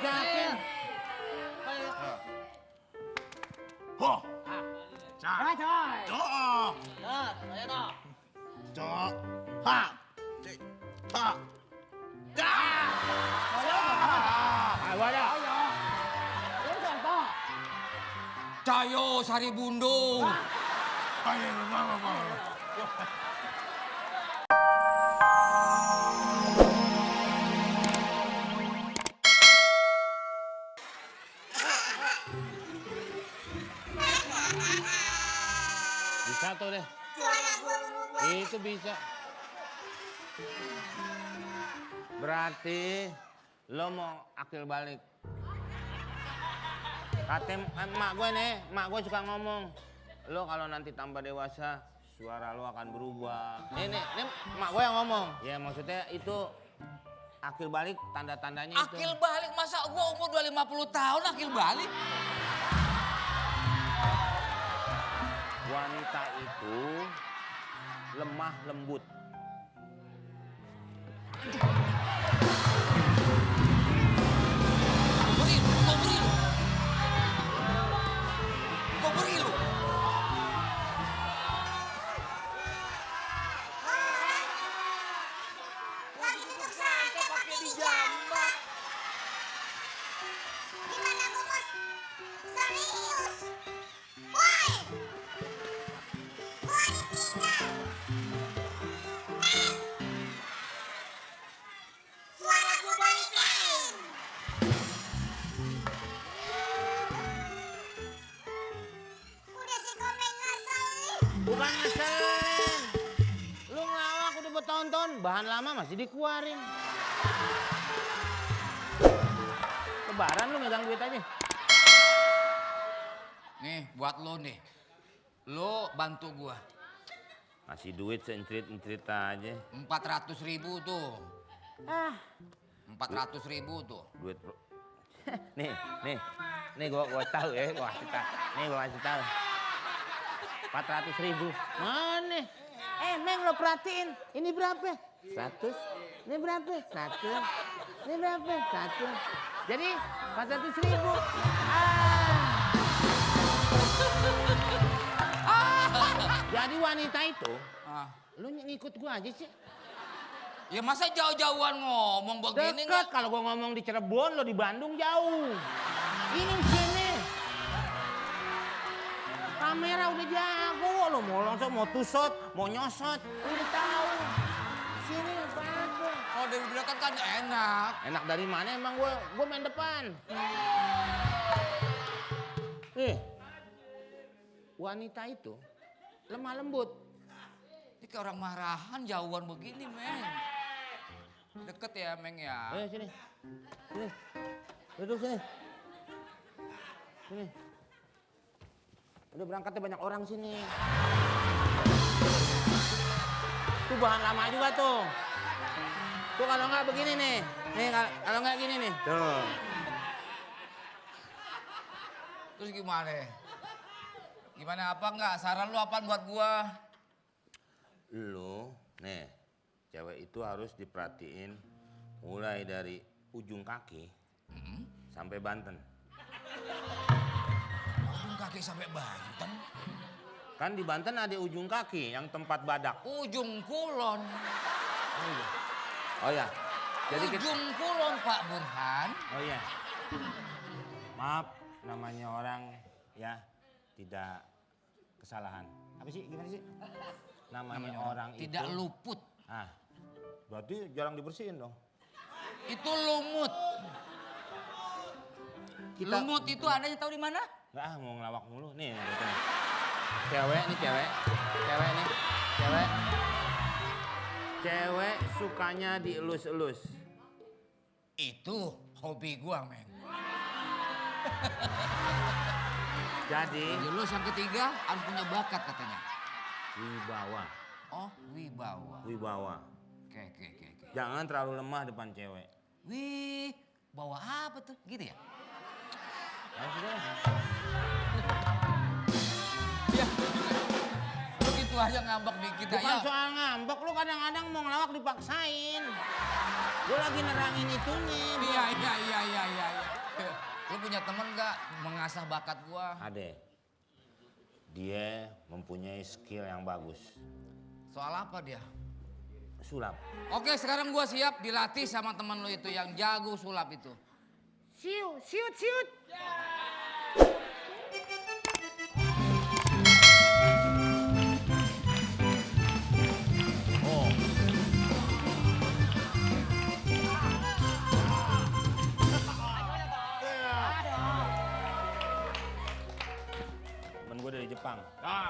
dibacain. Ho. Coy, coy. Co. Saya toh. Co. Ha. Ha. Da. Ayo ada. Ini contoh. Cayo Sari Bundo. Ayo, mama. Bisa tuh deh. Itu bisa. Berarti lo mau akil balik. Kata emak gue nih, emak gue suka ngomong. Lo kalau nanti tambah dewasa, suara lo akan berubah. Ini emak gue yang ngomong. Ya maksudnya itu akil balik tanda-tandanya itu. Akil balik, masa gua umur 250 tahun akil balik? Wanita itu lemah lembut. Kau beri lu. Lagi duduk santai pakai dijambak. Gimana Bu Bos? Serius? Woi! Gua ditinggal. Suara gua balikin. Udah si Komeng ngeselin. Bukan ngeselin. Lu ngelawak udah bertahun-tahun, bahan lama masih dikeluarin. Lebaran lu megang duit aja. Nih buat lo nih. Lo bantu gua. Kasih duit seencrit-encrit aja. 400.000 tuh. 400.000 tuh. Duit bro. nih gua tahu ya, gua kasih tahu. Nih gua kasih tahu. 400.000. Mana? Meng lo perhatiin. Ini berapa? 100. Ini berapa? 1. Ini berapa? 1. Jadi 400.000. Jadi wanita itu, lu ngikut gua aja sih. Ya masa jauh-jauhan ngomong begini Dekat kalau gua ngomong di Cirebon, lo di Bandung jauh. Ini sini. Kamera udah jago, lo mau langsung mau tusot, mau nyosot, udah tahu. Sini apa? Oh dari belakang kan enak. Enak dari mana emang gua main depan. Wanita itu lemah lembut. Ini kayak orang marahan jauhan begini, Meng. Deket ya, Meng ya. Ayo sini. Sini. Duduk sini. Sini. Udah berangkatnya banyak orang sini. Tuh bahan lama juga tuh. Tuh kalau nggak begini nih. Nih kalau nggak gini nih. Tuh. Terus gimana? Gimana apa enggak? Saran lu apaan buat gua? Lu, nih, cewek itu harus diperhatiin mulai dari ujung kaki sampai Banten. Ujung kaki sampai Banten? Kan di Banten ada ujung kaki yang tempat badak. Ujung Kulon. Oh ya. Jadi Ujung Kulon, Pak Burhan. Oh iya. Maaf, namanya orang ya tidak kesalahan. Apa sih? Gimana sih? Namanya orang itu tidak luput. Ah, berarti jarang dibersihin dong. Itu lumut. Lumut itu adanya tahu di mana? Enggak mau ngelawak mulu. Nih, gitu nih. Cewek nih, cewek. Cewek nih, cewek. Cewek sukanya dielus-elus. Itu hobi gua, Meng. Jadi Lulus yang ketiga harus punya bakat katanya. wibawa. Oh, wibawa. Wibawa. Oke. Jangan terlalu lemah depan cewek. Wih, bawa apa tuh? Gitu ya? Ya sudah. Ya. Begitu aja ngambek dikit Bukan aja. soal ngambek, lu kadang-kadang mau ngelawak dipaksain. Gue lagi nerangin itunya. Iya. Lu punya temen nggak mengasah bakat gua? Ade, dia mempunyai skill yang bagus. Soal apa dia? Sulap. Oke, sekarang gua siap dilatih sama temen lu itu yang jago sulap itu. Siut, siut, siut. Oh. Temen gue dari Jepang.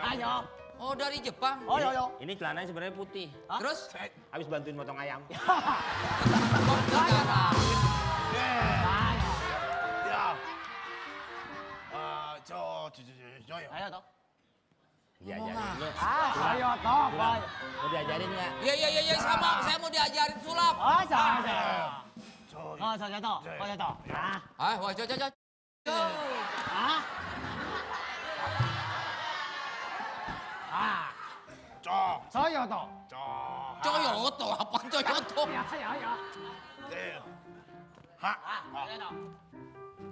Ayo. Oh, dari Jepang. Oh, yo, yo. Ini celananya sebenarnya putih. Terus? Habis bantuin motong ayam. Negara. Ya. 저요. Ayo toh. Diajarin lu. Ayo toh, boy. Mau diajarin nggak? Iya, sama. Saya mau diajarin sulap. Oh, saya. 저요. Oh, saya toh. Oh, saya toh. Ah. Wah, coba. Ah. Ah. 저. Saya toh. 저. Coyoto, apa Coyoto? Ya, ya. 네. 하. Ah, saya toh.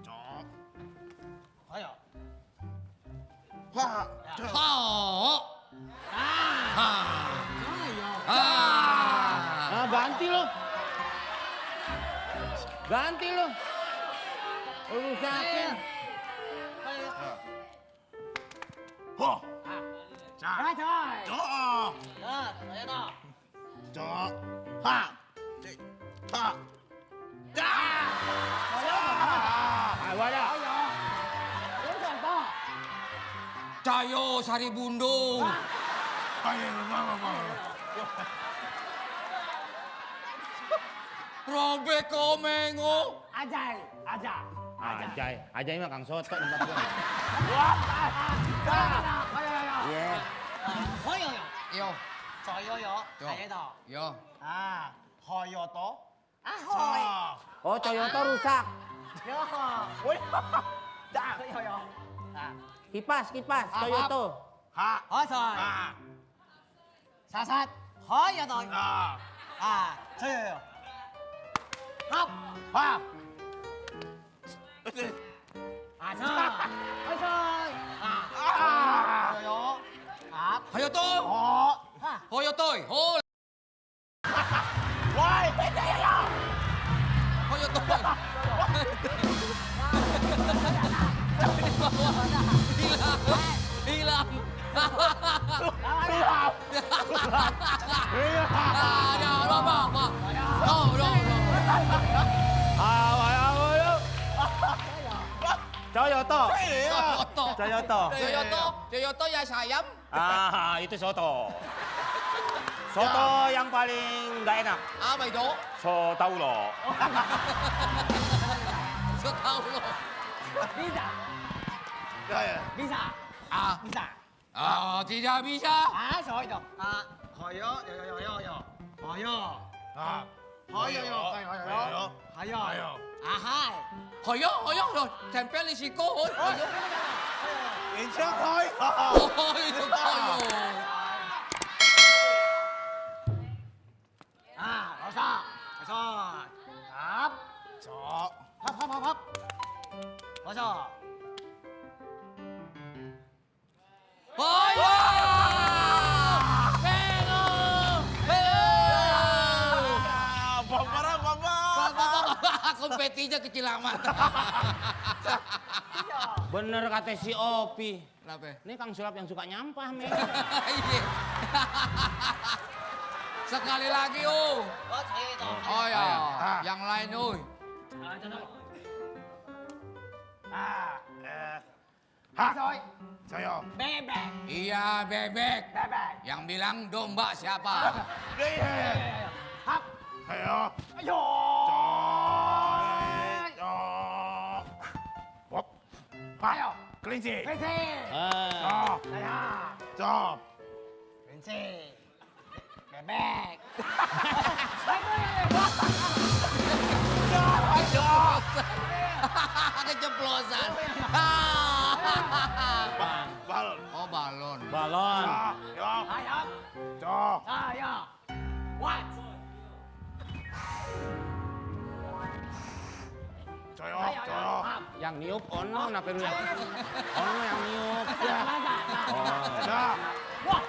저. Ayo. 화. 저. Hao. Ah. Ah, ganti lo. Ganti lo. Rusakin. 호. 자. Ah, coy. 저. Ah, saya toh. 저. 하. 네. 하. 자. Ah, wala. Ayo. Saya toh. Cayo Sari Bundo. 아유, 마마. Robek Komengo. Ajay. Aja. Ajay. Ajay mah Kang Soto tempat gua. Ayo. Iya. Ayo. Yo, Saya yo. Yo. Saya toh. yo. Ah, hoyo toh. Ah, 자. hoy. Oh, Toyota rusak. Yo. 자. Yo, yo. Ah. Kipas, Toyota. 하. 어서이. 하. 사삿. 허여 너. 하. 아, 저요요. 합. 하. 아서. 어서이. 아. 아. 저요. 합. Hayoto. 어. 하. Hoyotoy. Ho. 와이. Hoyotoy. Hilang. sulap. Jangan apa. No. Ayo. Toyota. Coyoto. Toyota. Coyoto ya sayam. Ah, itu soto. Soto yang paling nggak enak. Apa itu? So tahu lo. Saya tahu loh. bisa. 야야. bisa. Ah, bisa. tidak bisa. 아, 저요. 아, 허여. 요요요요요. 허여. 하. 허여요. 허여요. 하여. 허여. 아하이. Hoyo loh. Tempel di siku. Hoyo. 괜찮아요. Oh, itu hoyo. 아, 어서. 어서. 합. 저. 합. 어서. Hoyo. Hego. 빰빠라. Kompetinya kecil amat. Bener kata si Opi. Kenapa? Ini Kang Sulap yang suka nyampah, men. Iya. Sekali lagi, oh. 어, 저희도. Oh ya, Ah. yang lain, oh. 아, 저도. 아, 하. 저희. 저요. 베베. Iya, bebek. 베베. Yang bilang domba siapa? 네. 합. 하여. 요. 저. 업. 가요. 클린치. 그렇지. Ah. 저. 나야. 저. 그렇지. 베베. Keceplosan. balon. Oh, balon. Balon. 자, 야. 아야. 저. 아야. What? 저요. 아야. 저요. Yang niup ono, kenapa lu yang? Ono yang niup. Ya. Oh. Ya. Wah,